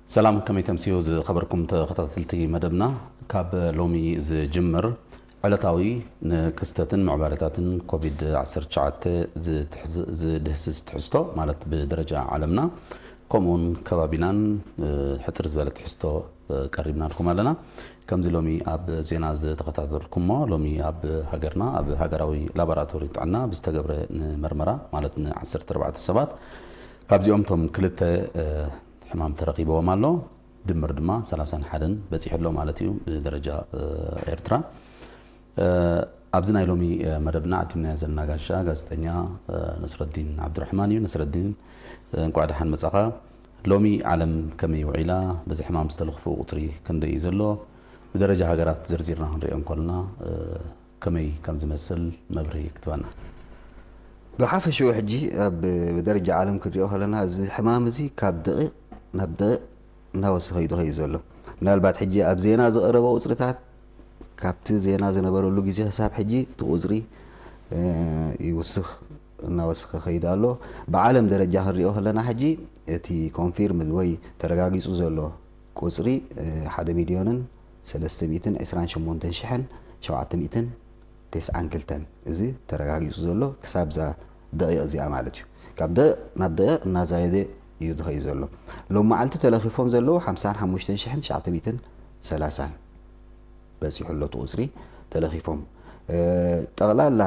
ሰላም፣ ከመይ ተምስዩ ዝኸበርኩም ተኸታተልቲ መደብና? ካብ ሎሚ ዝጅምር ዕለታዊ ንክስተትን ምዕባለታትን ኮቪድ ዓሰርተ ትሽዓተ ዝድህስስ ትሕዝቶ፣ ማለት ብደረጃ ዓለምና ከምኡውን ከባቢናን ሕፅር ዝበለ ትሕዝቶ ቀሪብናልኩም ኣለና። ከምዚ ሎሚ ኣብ ዜና ዝተኸታተልኩሞ፣ ሎሚ ኣብ ሃገርና ኣብ ሃገራዊ ላቦራቶሪ ጥዕና ብዝተገብረ ንመርመራ፣ ማለት ን ዓሰርተ ኣርባዕተ ሰባት፣ ካብዚኦም እቶም ክልተ ሕማም ተረኺብዎም ኣሎ። ድምር ድማ ሰላሳን ሓደን በፂሑ ኣሎ ማለት እዩ ብደረጃ ኤርትራ። ኣብዚ ናይ ሎሚ መደብና ዓዲምናዮ ዘለና ጋሻ ጋዜጠኛ ነስረዲን ዓብዱራሕማን እዩ። ነስረዲን፣ እንኳዕ ደሓን መጻኻ። ሎሚ ዓለም ከመይ ውዒላ? በዚ ሕማም ዝተለኽፉ ቁጽሪ ክንደይ እዩ ዘሎ? ብደረጃ ሃገራት ዘርዚርና ክንሪኦ እንኮልና ከመይ ከም ዝመስል መብርሂ ክትበና። ብሓፈሽኡ ሕጂ ኣብ ብደረጃ ዓለም ክንሪኦ ከለና፣ እዚ ሕማም እዚ ካብ ደቂቕ ናብ ደቂቕ እናወሰኸ እዩ ዝኸይድ ዘሎ። ምናልባት ሕጂ ኣብ ዜና ዝቐረበ ቁፅርታት፣ ካብቲ ዜና ዝነበረሉ ግዜ ክሳብ ሕጂ እቲ ቁፅሪ ይውስኽ፣ እናወሰኸ ይኸይድ ኣሎ። ብዓለም ደረጃ ክንሪኦ ከለና፣ ሕጂ እቲ ኮንፊርም ወይ ተረጋጊፁ ዘሎ ቁፅሪ ሓደ ሚልዮንን ሰለስተ ሚእትን ዕስራን ሸሞንተን ሽሕን ሸውዓተ ሚእትን ተስዓን ክልተን፣ እዚ ተረጋጊፁ ዘሎ ክሳብ እዛ ደቂቕ እዚኣ ማለት እዩ። ካብ ደቂቕ ናብ ደቂቕ እናዛየደ እዩ ዝኸይድ ዘሎ። ሎም መዓልቲ ተለኺፎም ዘለዉ ሓምሳን ሓሙሽተን ሽሕን ትሽዓተ ሚእትን ሰላሳን በፂሑ ኣሎ እቲ ቁፅሪ ተለኺፎም። ጠቕላላ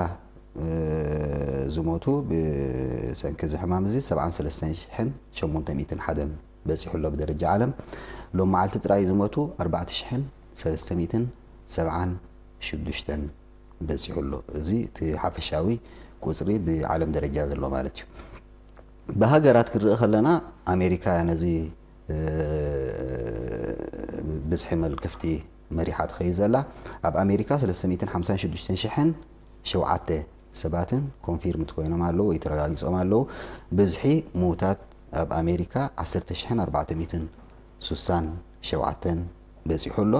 ዝሞቱ ብሰንኪ እዚ ሕማም እዚ ሰብዓን ሰለስተን ሽሕን ሸሞንተ ሚእትን ሓደን በፂሑ ኣሎ ብደረጃ ዓለም። ሎም መዓልቲ ጥራይ ዝሞቱ ኣርባዕተ ሽሕን ሰለስተ ሚእትን ሰብዓን ሽዱሽተን በፂሑ ኣሎ። እዚ እቲ ሓፈሻዊ ቁፅሪ ብዓለም ደረጃ ዘሎ ማለት እዩ። ብሃገራት ክንርኢ ከለና፣ ኣሜሪካ ነዚ ብዝሒ መልከፍቲ መሪሓ ትኸይድ ዘላ። ኣብ ኣሜሪካ ሰለስተ ሚእትን ሓምሳን ሽዱሽተን ሽሕን ሸውዓተ ሰባትን ኮንፊርምድ ኮይኖም ኣለዉ ወይ ተረጋጊጾም ኣለዉ። ብዝሒ ምዉታት ኣብ ኣሜሪካ ዓሰርተ ሽሕን ኣርባዕተ ሚእትን ሱሳን ሸውዓተን በፂሑ ኣሎ።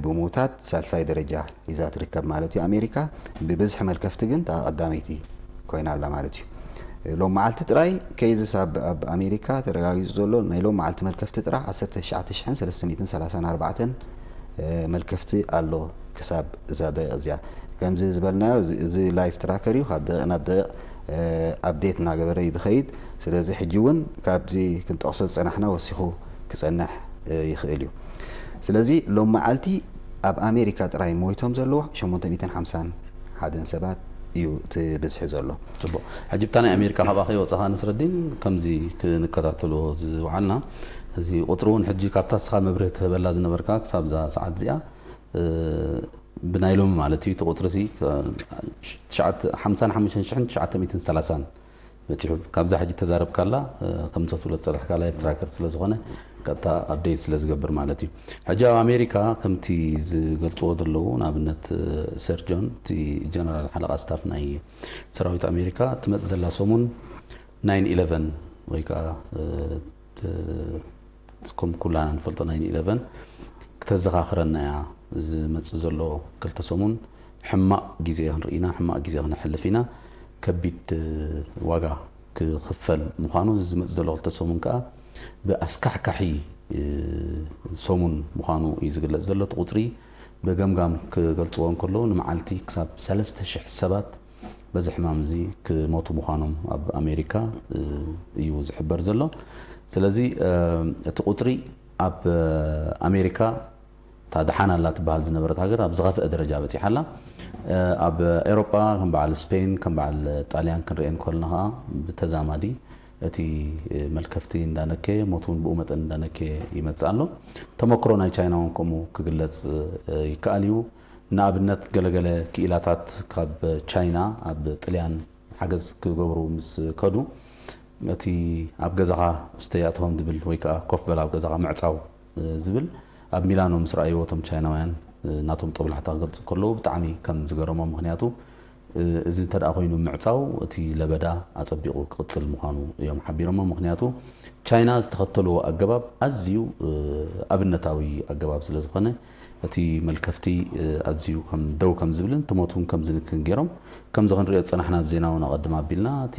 ብምውታት ሳልሳይ ደረጃ ሒዛ ትርከብ ማለት እዩ ኣሜሪካ። ብብዝሒ መልከፍቲ ግን እታ ቀዳመይቲ ኮይና ኣላ ማለት እዩ። ሎም መዓልቲ ጥራይ ኬዝስ ኣብ ኣብ ኣሜሪካ ተረጋጊፁ ዘሎ፣ ናይ ሎም መዓልቲ መልከፍቲ ጥራሕ ዓሰርተ ትሽዓተ ሽሕን ሰለስተ ሚእትን ሰላሳን ኣርባዕተን መልከፍቲ ኣሎ ክሳብ እዛ ደቂቕ እዚኣ። ከምዚ ዝበልናዮ፣ እዚ- እዚ ላይፍ ትራከር እዩ፣ ካብ ደቂቕ ናብ ደቂቕ ኣፕዴት እናገበረ እዩ ዝኸይድ። ስለዚ ሕጂ እውን ካብዚ ክንጠቕሶ ዝፀናሕና ወሲኹ ክፀንሕ ይኽእል እዩ። ስለዚ ሎም መዓልቲ ኣብ ኣሜሪካ ጥራይ ሞይቶም ዘለዉ ሸሞንተ ሚእትን ሓምሳን ሓደን ሰባት እዩ እቲ ብዝሒ ዘሎ። ፅቡቕ። ሕጂ ብታ ናይ ኣሜሪካ ካብኣ ከይወፃኻ፣ ነስረዲን፣ ከምዚ ክንከታተሎ ዝወዓልና፣ እዚ ቁፅሪ እውን ሕጂ ካብታ እስኻ መብርሂ ትህበላ ዝነበርካ ክሳብ እዛ ሰዓት እዚኣ፣ ብናይ ሎሚ ማለት እዩ፣ እቲ ቁፅሪ ሲ ሓምሳን ሓሙሽተን ሽሕን ትሽዓተ ሚእትን ሰላሳን በፂሑ። ካብዛ ሕጂ ተዛረብካላ፣ ከምዚ ክትብሎ ዝፀናሕካ ላይፍ ትራከር ስለ ዝኾነ፣ ቀጥታ ኣፕዴት ስለ ዝገብር ማለት እዩ። ሕጂ ኣብ ኣሜሪካ ከምቲ ዝገልፅዎ ዘለዉ፣ ንኣብነት ሰርጆን፣ እቲ ጀነራል ሓለቓ ስታፍ ናይ ሰራዊት ኣሜሪካ፣ ትመፅእ ዘላ ሰሙን ናይን ኢለቨን ወይ ከዓ ከም ኩላና ንፈልጦ ናይን ኢለቨን ክተዘኻኽረና እያ። ዝመፅእ ዘሎ ክልተ ሰሙን ሕማቕ ግዜ ክንርኢ ኢና፣ ሕማቕ ግዜ ክነሕልፍ ኢና። ከቢድ ዋጋ ክኽፈል ምዃኑ፣ ዝመፅእ ዘሎ ክልተ ሰሙን ከዓ ብኣስካሕካሒ ሰሙን ምዃኑ እዩ ዝግለፅ ዘሎ። እቲ ቁፅሪ ብገምጋም ክገልፅዎ እንከለዉ፣ ንመዓልቲ ክሳብ ሰለስተ ሽሕ ሰባት በዚ ሕማም እዚ ክሞቱ ምዃኖም ኣብ ኣሜሪካ እዩ ዝሕበር ዘሎ። ስለዚ እቲ ቁፅሪ ኣብ ኣሜሪካ፣ እታ ደሓን ኣላ ትበሃል ዝነበረት ሃገር፣ ኣብ ዝኸፍአ ደረጃ በፂሓ ኣላ። ኣብ ኤውሮጳ ከም በዓል ስፔን፣ ከም በዓል ጣልያን ክንሪኤን ከለና ከዓ፣ ብተዛማዲ እቲ መልከፍቲ እንዳነከየ፣ ሞት እውን ብኡ መጠን እንዳነከየ ይመፅእ ኣሎ። ተመክሮ ናይ ቻይና እውን ከምኡ ክግለፅ ይከኣል እዩ። ንኣብነት፣ ገለገለ ክኢላታት ካብ ቻይና ኣብ ጥልያን ሓገዝ ክገብሩ ምስ ከዱ፣ እቲ ኣብ ገዛኻ ስተይ ኣትሆም ዝብል ወይ ከዓ ኮፍ በል ኣብ ገዛኻ ምዕፃው ዝብል ኣብ ሚላኖ ምስ ረኣይዎ፣ እቶም ቻይናውያን ናቶም ጦብላሕታ ክገልፁ ከለዉ ብጣዕሚ ከም ዝገረሞም። ምኽንያቱ እዚ እንተ ደኣ ኮይኑ፣ ምዕፃው እቲ ለበዳ ኣፀቢቑ ክቕፅል ምዃኑ እዮም ሓቢሮሞ። ምኽንያቱ ቻይና ዝተኸተልዎ ኣገባብ ኣዝዩ ኣብነታዊ ኣገባብ ስለ ዝኾነ፣ እቲ መልከፍቲ ኣዝዩ ከም ደው ከም ዝብልን እቲ ሞት እውን ከም ዝንክን ገይሮም። ከምዚ ክንሪኦ ዝፀናሕና፣ ኣብ ዜና እውን ኣቐድም ኣቢልና፣ እቲ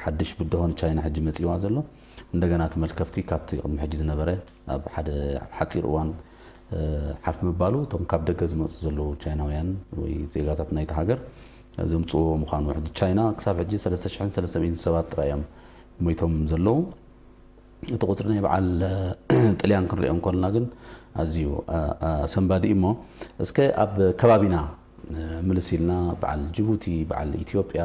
ሓድሽ ብድሆ ንቻይና ሕጂ መፂዋ ዘሎ፣ እንደገና እቲ መልከፍቲ ካብቲ ቅድሚ ሕጂ ዝነበረ ኣብ ሓደ ኣብ ሓፂር እዋን ሓፍ ምባሉ፣ እቶም ካብ ደገ ዝመፁ ዘለዉ ቻይናውያን ወይ ዜጋታት ናይቲ ሃገር ዘምፅዎ ምዃኑ። ሕጂ ቻይና ክሳብ ሕጂ ሰለስተ ሽሕን ሰለስተ ሚእትን ሰባት ጥራይ እዮም ሞይቶም ዘለዉ። እቲ ቁፅሪ ናይ በዓል ጥልያን ክንሪኦ እንኮልና ግን ኣዝዩ ኣሰንባዲ እዩ። እሞ እስከ ኣብ ከባቢና ምልስ ኢልና በዓል ጅቡቲ፣ በዓል ኢትዮጵያ፣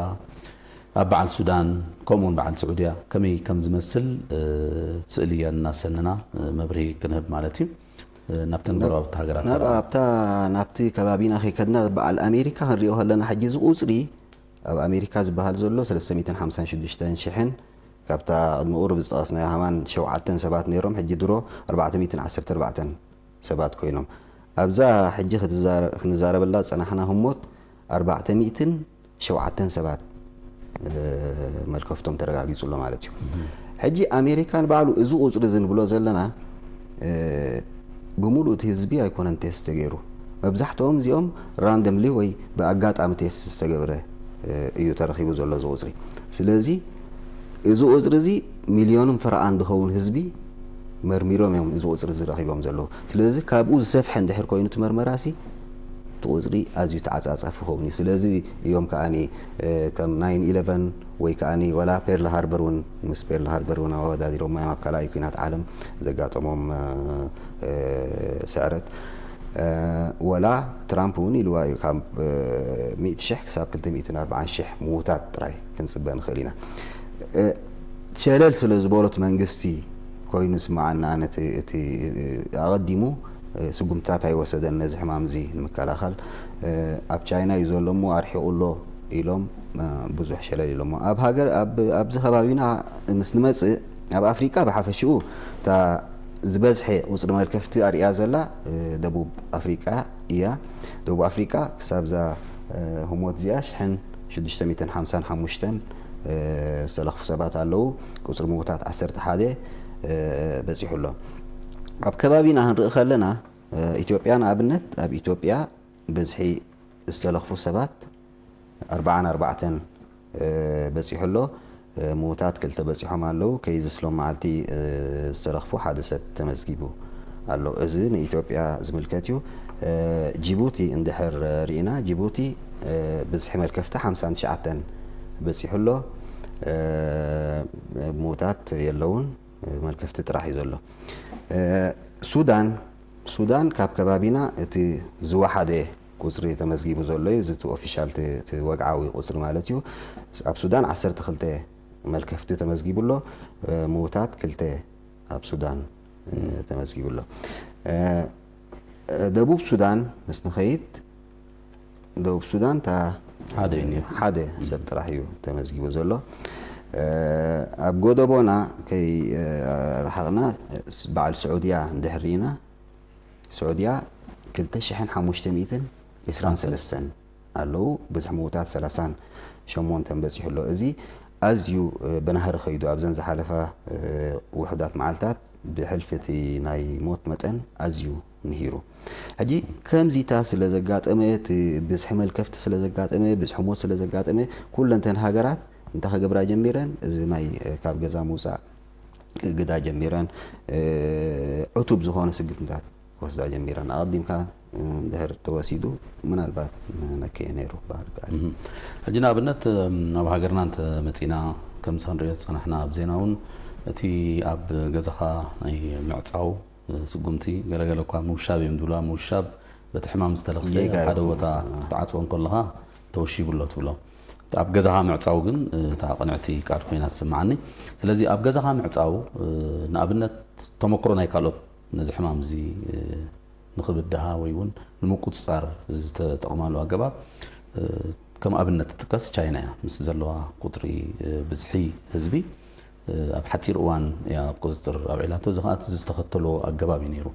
ኣብ በዓል ሱዳን፣ ከምኡውን በዓል ስዑድያ ከመይ ከም ዝመስል ስእሊ እናሰንና መብርሂ ክንህብ ማለት እዩ። ናብተን ጎረባብቲ ሃገራት ናብ ተረባ። ኣብታ ናብቲ ከባቢና ከይከድና በዓል ኣሜሪካ ክንሪኦ ከለና፣ ሕጂ እዚ ቁፅሪ ኣብ ኣሜሪካ ዝበሃል ዘሎ ሰለስተ ሚእትን ሓምሳን ሽዱሽተን ሽሕን፣ ካብታ ቅድሚ ቁሩብ ዝጠቐስናዮ ሃማን ሸውዓተን ሰባት ነይሮም፣ ሕጂ ድሮ ኣርባዕተ ሚእትን ዓሰርተ ኣርባዕተን ሰባት ኮይኖም። ኣብዛ ሕጂ ክትዛረ- ክንዛረበላ ዝጸናሕና ህሞት ኣርባዕተ ሚእትን ሸውዓተን ሰባት መልከፍቶም ተረጋጊጹ ኣሎ ማለት እዩ። ሕጂ ኣሜሪካ ንባዕሉ እዚ ቁጽሪ እዚ ንብሎ ዘለና ብምሉእ እቲ ህዝቢ ኣይኮነን ቴስት ተገይሩ። መብዛሕትኦም እዚኦም ራንደምሊ ወይ ብኣጋጣሚ ቴስት ዝተገብረ እዩ ተረኺቡ ዘሎ እዚ ቁጽሪ። ስለዚ እዚ ቁጽሪ እዚ ሚልዮንን ፈረቓን ዝኸውን ህዝቢ መርሚሮም እዮም እዚ ቁጽሪ እዚ ረኺቦም ዘለዉ። ስለዚ ካብኡ ዝሰፍሐ እንድሕር ኮይኑ እቲ መርመራሲ እቲ ቁጽሪ ኣዝዩ ተዓጻጻፊ ክኸውን እዩ። ስለዚ እዮም ከኣኒ ከም ናይን ኢለቨን ወይ ከኣኒ ወላ ፔርል ሃርበር እውን ምስ ፔርል ሃርበር እውን ኣወዳዲሮም እዮም ኣብ ካልኣይ ኩናት ዓለም ዘጋጠሞም ስዕረት። ወላ ትራምፕ እውን ኢልዋ እዩ ካብ ሚእቲ ሽሕ ክሳብ ክልተ ሚእትን ኣርባዓን ሽሕ ምዉታት ጥራይ ክንጽበ ንኽእል ኢና። ሸለል ስለ ዝበሎት መንግስቲ ኮይኑ ስማዓና ነቲ እቲ ኣቐዲሙ ስጉምትታት ኣይወሰደን ነዚ ሕማም እዚ ንምከላኸል። ኣብ ቻይና እዩ ዘሎ እሞ ኣርሒቑ ኣሎ ኢሎም ብዙሕ ሸለል ኢሎሞ። ኣብ ሃገር ኣብዚ ከባቢና ምስ ንመጽእ ኣብ ኣፍሪቃ ብሓፈሽኡ እታ ዝበዝሐ ቁጽሪ መልከፍቲ ኣርእያ ዘላ ደቡብ ኣፍሪቃ እያ። ደቡብ ኣፍሪቃ ክሳብ እዛ ህሞት እዚኣ ሽሕን ሽዱሽተ ሚእትን ሓምሳን ሓሙሽተን ዝተለኽፉ ሰባት ኣለዉ። ቁጽሪ ምዉታት ዓሰርተ ሓደ በጺሑ ኣሎ። ኣብ ከባቢና ክንርኢ ከለና ኢትዮጵያ ንኣብነት፣ ኣብ ኢትዮጵያ ብዝሒ ዝተለኽፉ ሰባት ኣርባዓን ኣርባዕተን በጺሑ ኣሎ። ምዉታት ክልተ በጺሖም ኣለዉ። ከይዝስ ሎም መዓልቲ ዝተለኽፉ ሓደ ሰብ ተመዝጊቡ ኣሎ። እዚ ንኢትዮጵያ ዝምልከት እዩ። ጅቡቲ እንድሕር ርኢና፣ ጅቡቲ ብዝሒ መልከፍቲ ሓምሳን ትሽዓተን በጺሑ ኣሎ። ምዉታት የለውን፣ መልከፍቲ ጥራሕ እዩ ዘሎ። ሱዳን ሱዳን ካብ ከባቢና እቲ ዝወሓደ ቁጽሪ ተመዝጊቡ ዘሎ እዩ። እዚ እቲ ኦፊሻል እቲ እቲ ወግዓዊ ቁጽሪ ማለት እዩ። ኣብ ሱዳን ዓሰርተ ክልተ መልከፍቲ ተመዝጊቡ ኣሎ። ምዉታት ክልተ ኣብ ሱዳን ተመዝጊቡ ኣሎ። ደቡብ ሱዳን ምስ ንኸይድ፣ ደቡብ ሱዳን እታ ሓደ እዩ ነይሩ። ሓደ ሰብ ጥራሕ እዩ ተመዝጊቡ ዘሎ። ኣብ ጎደቦና ከይ ረሓቕና በዓል ስዑድያ እንድሕር ርኢና፣ ስዑድያ ክልተ ሽሕን ሓሙሽተ ሚእትን ዕስራን ሰለስተን ኣለዉ። ብዙሕ ምዉታት ሰላሳን ሸሞንተን በጺሑ ኣሎ። እዚ ኣዝዩ ብናህሪ ከይዱ ኣብዘን ዝሓለፋ ውሑዳት መዓልታት ብሕልፊ እቲ ናይ ሞት መጠን ኣዝዩ ንሂሩ። ሕጂ ከምዚታ ስለ ዘጋጠመ፣ እቲ ብዝሒ መልከፍቲ ስለ ዘጋጠመ፣ ብዝሒ ሞት ስለ ዘጋጠመ፣ ኩለንተን ሃገራት እንታይ ክገብራ ጀሚረን? እዚ ናይ ካብ ገዛ ምውጻእ እግዳ ጀሚረን ዕቱብ ዝኾነ ስግምትታት ክወስዳ ጀሚረን። ኣቐዲምካ እንድሕር ተወሲዱ ምናልባት መነከየ ነይሩ ክበሃል ይከኣል እዩ። ሕጂ ንኣብነት ኣብ ሃገርና እንተመፂና፣ ከምዚ ክንሪኦ ዝፀናሕና ኣብ ዜና እውን እቲ ኣብ ገዛኻ ናይ ምዕፃው ስጉምቲ ገለገለ እኳ ምውሻብ እዮም ዝብልዋ። ምውሻብ በቲ ሕማም ዝተለኽፈ ጌጋ ኣብ ሓደ ይኹን። ቦታ ክትዓፅዎ እንከለኻ ተወሺቡ ኣሎ ትብሎ። ኣብ ገዛኻ ምዕፃው ግን እታ ቅንዕቲ ቃል ኮይና ትስምዓኒ። ስለዚ ኣብ ገዛኻ ምዕፃው ንኣብነት ተመክሮ ናይ ካልኦት ነዚ ሕማም እዚ ንኽብድሃ ወይ እውን ንምቁፅፃር ዝተጠቕማሉ ኣገባብ ከም ኣብነት ትጥቀስ ቻይና እያ። ምስ ዘለዋ ቁፅሪ ብዝሒ ህዝቢ ኣብ ሓፂር እዋን እያ ኣብ ቁፅፅር ኣውዒላቶ። እዚ ከዓ እቲ ዝተኸተሎ ኣገባብ እዩ ነይሩ።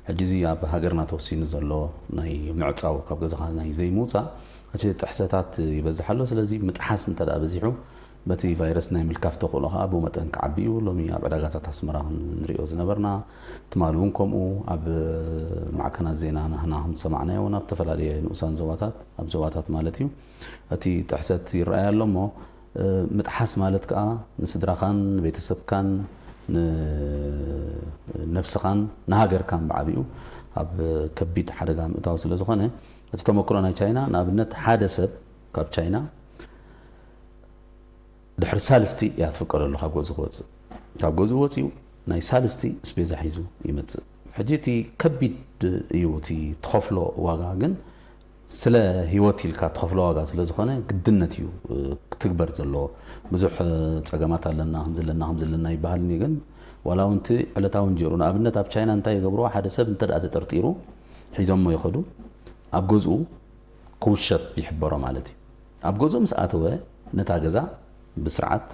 ሕጂ እዚ ኣብ ሃገርና ተወሲኑ ዘሎ ናይ ምዕፃው ካብ ገዛኻ ናይ ዘይምውፃእ እቲ ጥሕሰታት ይበዝሕ ኣሎ። ስለዚ ምጥሓስ እንተ ደኣ በዚሑ በቲ ቫይረስ ናይ ምልካፍ ተኽእሎ ከዓ ብኡ መጠን ክዓቢ እዩ። ሎሚ ኣብ ዕዳጋታት ኣስመራ ክንሪኦ ዝነበርና፣ ትማሊ እውን ከምኡ ኣብ ማዕከናት ዜና ናህና ከም ዝሰማዕናዮ እውን ኣብ ዝተፈላለየ ንኡሳን ዞባታት፣ ኣብ ዞባታት ማለት እዩ፣ እቲ ጥሕሰት ይረኣይ ኣሎ። እሞ ምጥሓስ ማለት ከዓ ንስድራኻን ንቤተሰብካን ንነብስኻን ንሃገርካን ብዓቢኡ ኣብ ከቢድ ሓደጋ ምእታው ስለ ዝኾነ፣ እቲ ተመክሮ ናይ ቻይና፣ ንኣብነት፣ ሓደ ሰብ ካብ ቻይና ድሕሪ ሳልስቲ እያ ትፍቀደሉ ካብ ገዝኡ ክወፅእ። ካብ ገዝኡ ወፂኡ ናይ ሳልስቲ ኣስቤዛ ሒዙ ይመፅእ። ሕጂ እቲ ከቢድ እዩ፣ እቲ ትኸፍሎ ዋጋ ግን ስለ ህይወት ኢልካ ትኸፍሎ ዋጋ ስለ ዝኾነ ግድነት እዩ፣ እ፣ ክትግበር ዘለዎ። ብዙሕ፣ እ፣ ፀገማት ኣለና፣ ከምዚ ኣለና፣ ከምዚ ኣለና ይበሃል እዩ። ግን ዋላ እውን እቲ ዕለታዊ እንጀርኡ፣ ንኣብነት፣ ኣብ ቻይና እንታይ ይገብርዎ? ሓደ ሰብ እንተ ደኣ ተጠርጢሩ፣ ሒዞሞ ይኸዱ፣ ኣብ ገዝኡ ክውሸብ ይሕበሮ ማለት እዩ። ኣብ ገዝኡ ምስ ኣተወ፣ ነታ ገዛ ብስርዓት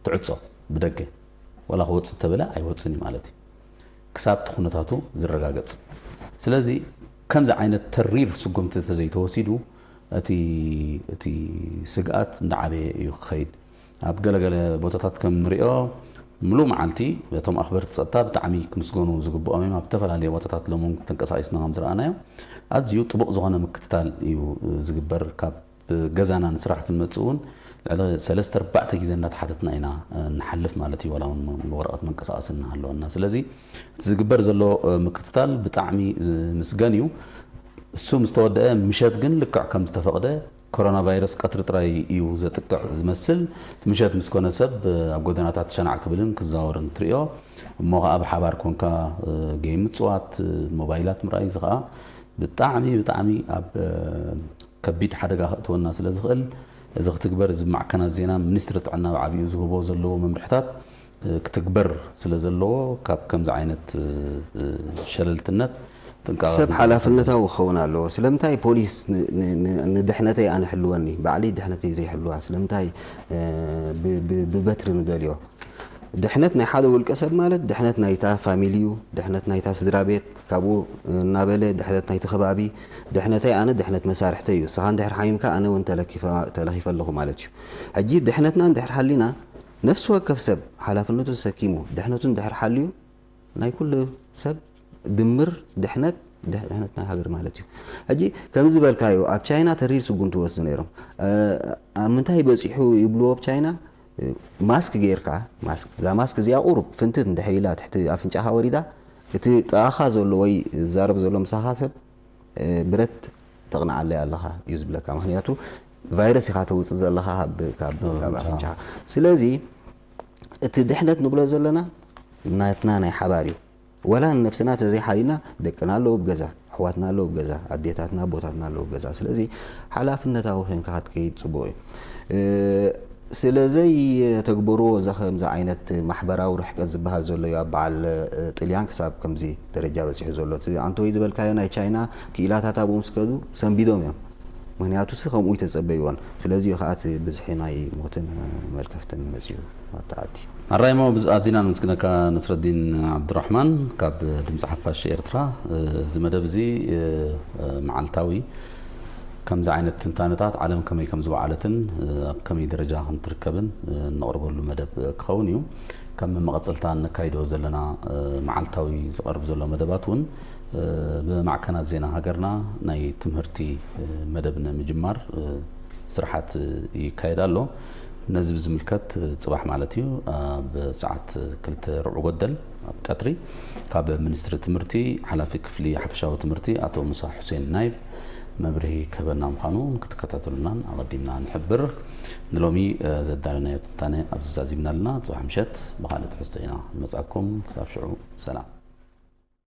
ትዕጾ፣ ብደገ ዋላ ክወፅእ ተበለ ኣይወፅን እዩ ማለት እዩ፣ ክሳብ እቲ ኩነታቱ ዝረጋገፅ። ስለዚ ከምዚ ዓይነት ተሪር ስጉምቲ ተዘይተወሲዱ፣ እቲ፣ እቲ ስግኣት እንዳዓበየ እዩ ክኸይድ። ኣብ ገለገለ ቦታታት ከም ንሪኦ፣ ምሉእ መዓልቲ እቶም ኣኽበርቲ ጸጥታ ብጣዕሚ ክምስገኑ ዝግብኦም እዮም። ኣብ ዝተፈላለየ ቦታታት ሎሚ እውን ተንቀሳቒስና ከም ዝረኣናዮ፣ ኣዝዩ ጥቡቕ ዝኾነ ምክትታል እዩ ዝግበር። ካብ ገዛና ንስራሕ ክንመጽእ እውን ልዕሊ ሰለስተ ኣርባዕተ ግዜ እናተሓተትና ኢና፣ እ፣ ንሓልፍ ማለት እዩ፣ ዋላ እውን ወረቐት መንቀሳቐሲ እናሃለወና። ስለዚ እቲ ዝግበር ዘሎ፣ እ፣ ምክትታል ብጣዕሚ ዝምስገን እዩ። እሱ ምስ ተወደአ፣ ምሸት ግን ልክዕ ከም ዝተፈቕደ፣ ኮሮና ቫይረስ ቀትሪ ጥራይ እዩ ዘጥቅዕ ዝመስል። እቲ ምሸት ምስ ኮነ፣ ሰብ ኣብ ጎደናታት ሸናዕ ክብልን ክዛወርን ትሪኦ። እሞ ኸዓ ብሓባር ኮንካ፣ እ፣ ጌም ምጽዋት፣ እ፣ ሞባይላት ምርኣይ፣ እዚ ኸዓ ብጣዕሚ፣ ብጣዕሚ ኣብ፣ እ፣ ከቢድ ሓደጋ ከእትወና ስለ ዝኽእል፣ እዚ ክትግበር፣ እዚ ማዕከናት ዜና፣ ሚኒስትሪ ጥዕና ብዓቢኡ ዝህቦ ዘለዎ መምርሕታት፣ እ፣ ክትግበር ስለ ዘለዎ፣ ካብ ከምዚ ዓይነት፣ እ፣ እ፣ ሸለልትነት ጥንቃቐ ሰብ ክንገብር ሓላፍነታዊ ክኸውን ኣለዎ። ስለምንታይ ፖሊስ ን-፣ ን-፣ ን-፣ ንድሕነተይ ኣነ ሕልወኒ፣ ባዕለይ ድሕነተይ ዘይሕልዋ ስለምንታይ፣ እ፣ ብ-፣ ብ-፣ ብበትሪ ንደልዮ? ድሕነት ናይ ሓደ ውልቀ ሰብ ማለት ድሕነት ናይታ ፋሚሊ እዩ፣ ድሕነት ናይታ ስድራ ቤት፣ ካብኡ እናበለ ድሕነት ናይቲ ከባቢ፣ ድሕነተይ ኣነ ድሕነት መሳርሕተይ እዩ። ንስኻ እንድሕር ሓሚምካ ኣነ እውን ተለኪፈ-፣ ተለኺፈ ኣለኹ ማለት እዩ። ሕጂ ድሕነትና እንድሕር ሓሊና፣ ነፍሲ ወከፍ ሰብ ሓላፍነቱ ተሰኪሙ ድሕነቱ እንድሕር ሓልዩ፣ ናይ ኩሉ ሰብ ድምር ድሕነት፣ ድሕ-፣ ድሕነት ናይ ሃገር ማለት እዩ። ሕጂ ከምዚ ዝበልካዮ፣ ኣብ ቻይና ተሪር ስጉምቲ ይወስዱ ነይሮም። እ፣ ኣብ ምንታይ በፂሑ ይብልዎ ኣብ ቻይና? እ፣ ማስክ ጌርካ፣ ማስክ፣ እዛ ማስክ እዚኣ ቁሩብ ፍንትት እንድሕር ኢላ ትሕቲ ኣፍንጫኻ ወሪዳ፣ እቲ ጥቓኻ ዘሎ ወይ ዝዛረብ ዘሎ ምሳኻ ሰብ፣ እ፣ ብረት ተቕንዓለይ ኣለኻ እዩ ዝብለካ። ምኽንያቱ ቫይረስ ኢኻ ተውፅእ ዘለኻ ካብ፣ ካብ፣ እ፣ ካብ ኣፍንጫኻ። ኣፍንጫኻ። ስለዚ እቲ ድሕነት ንብሎ ዘለና ናትና ናይ ሓባር እዩ። ወላ ንነብስና ተዘይሓሊና፣ ደቅና ኣለዉ ኣብ ገዛ፣ ኣሕዋትና ኣለዉ ኣብ ገዛ፣ ኣዴታትና፣ ኣቦታትና ኣለዉ ኣብ ገዛ። ስለዚ ሓላፍነታዊ ኮይንካ ክትከይድ ጽቡቕ እዩ። እ፣ ስለ ዘይተግበርዎ፣ እዚ ከምዚ ዓይነት ማሕበራዊ ርሕቀት ዝበሃል ዘሎ እዩ ኣብ በዓል፣ እ፣ ጥልያን ክሳብ ከምዚ ደረጃ በጺሑ ዘሎ። እቲ ኣንቶይ ዝበልካዮ ናይ ቻይና ክኢላታት ኣብኡ ምስ ከዱ ሰንቢዶም እዮም። ምኽንያቱ ሲ ከምኡ ይተጸበይዎን። ስለዚ እዩ ከኣ እቲ ብዝሒ ናይ ሞትን፣ እ፣ መልከፍትን መጺኡ። ኣተኣቲ። ኣራይሞ፣ ብዝ-፣ ኣዚና ነመስግነካ ነስረዲን ዓብዱራሕማን ካብ ድምፂ ሓፋሽ ኤርትራ። እዚ መደብ እዚ፣ እ፣ መዓልታዊ ከምዚ ዓይነት ትንታነታት፣ ዓለም ከመይ ከም ዝወዓለትን፣ እ፣ ኣብ ከመይ ደረጃ ከም ትርከብን፣ እ፣ እነቕርበሉ መደብ ክኸውን እዩ። ከም መቐጸልታ እነካይዶ ዘለና፣ እ፣ መዓልታዊ ዝቐርብ ዘሎ መደባት እውን፣ እ፣ ብማዕከናት ዜና ሃገርና ናይ ትምህርቲ፣ እ፣ መደብ ንምጅማር፣ እ፣ ስርሓት ይካየድ ኣሎ። ነዚ ብዝምልከት ጽባሕ ማለት እዩ፣ ኣብ ሰዓት ክልተ ርብዒ ጎደል ኣብ ቀትሪ፣ ካብ ሚኒስትሪ ትምህርቲ ሓላፊ ክፍሊ ሓፈሻዊ ትምህርቲ ኣቶ ሙሳ ሑሴን ናይብ መብርሂ ክህበና ምዃኑ ንክትከታተሉናን ኣቐዲምና ንሕብር። ንሎሚ፣ እ፣ ዘዳለናዮ ትንታነ ኣብዚ ዛዚምና ኣለና። ጽባሕ ምሸት ብኻልእ ትሕዝቶ ኢና ንመጻኩም። ክሳብ ሽዑ ሰላም።